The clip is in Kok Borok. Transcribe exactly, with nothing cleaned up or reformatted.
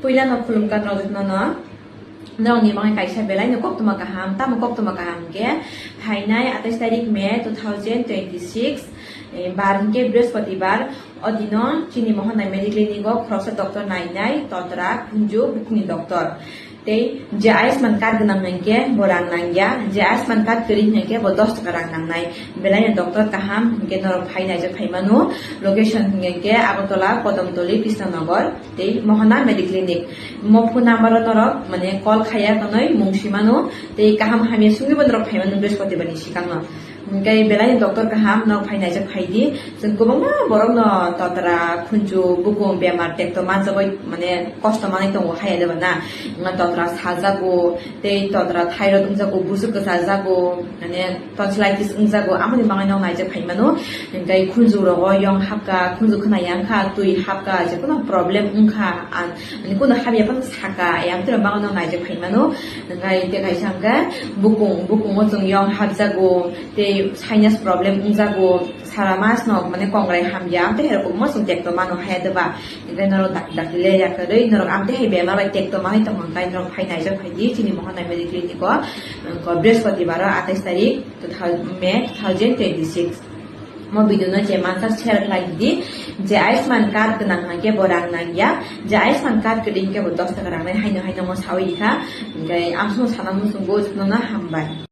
Puila no khulumkha norok no no. Norok ni bagwi kaisa belai no koktwma kaham, tamo koktwma kaham hwnkhe phainai atais tarik May two thousand twenty-six, eh, bar hwnkhe Brihaspatibar, o dino chini Mohonai Mediclinic o khoroksa doctor nainai, totra, khunju, bukhukni doctor. Tei je Ayushman card gwnang hwnkhe bo rang nangya, je Ayushman card kwrwi hwnkhe bo dos taka rang nangnai. Belai no doctor kaham hwnkhe norok phai naijak phai mano. Location hwnkhe Agartala, Kodomtoli, Krishnanagar tei Mohana Mediclinic. Mo phone number o norok mane call khaiya tonwi mung si mano tei kaham hamya sungwi bo norok phai mano Brihaspatibar ni sikang no. Hwnkhe belai no doctor kaham norok phai naijak phai di. Chwng kwbangma borok no totra, khunju, bukhuk bemar tekto manjagwi mane kosto manwi tongo haya de ba na. Wngkha totra sajago, tei totra thyroid wngjago, busu kwchajago, mane tonsillitis wngjago, amoni bagwi no naijak phai mano. Hwnkhe khunju rogo yong hapkha, khunju khna yang kha, twi hapkha, je kono problem wngkha, an-, ani kono hamya phano saka, ayang twi bagwi no naijak phai mano. Hwnkhe tei kaisa hwnkhe bukung, bukungo chwng yong hapjago, tei sinus problem wngjago, sara mas no mane kongrai hamya, tei hai rok kwbangma chwng tekto mano haya de ba. Hwnkhe norok dak-, dakti le ya kwrwi, norok amtwi hai bemar bai tekto manwi tongkha, hwnkhe norok phai naijak phai di, chini Mohonai Mediclinic o, wngkha Brihaspatibar o atais tarik two thousand, May two thousand twenty-six. Mo video no je mansa share khlai di, je Ayushman card gwnang hwnkhe bo rang nangya, je Ayushman card kwrwi hwnkhe bo dos taka rang nai, haino haino mo sawi di kha, hwnkhe amsong sana muchungo jotono no hambai.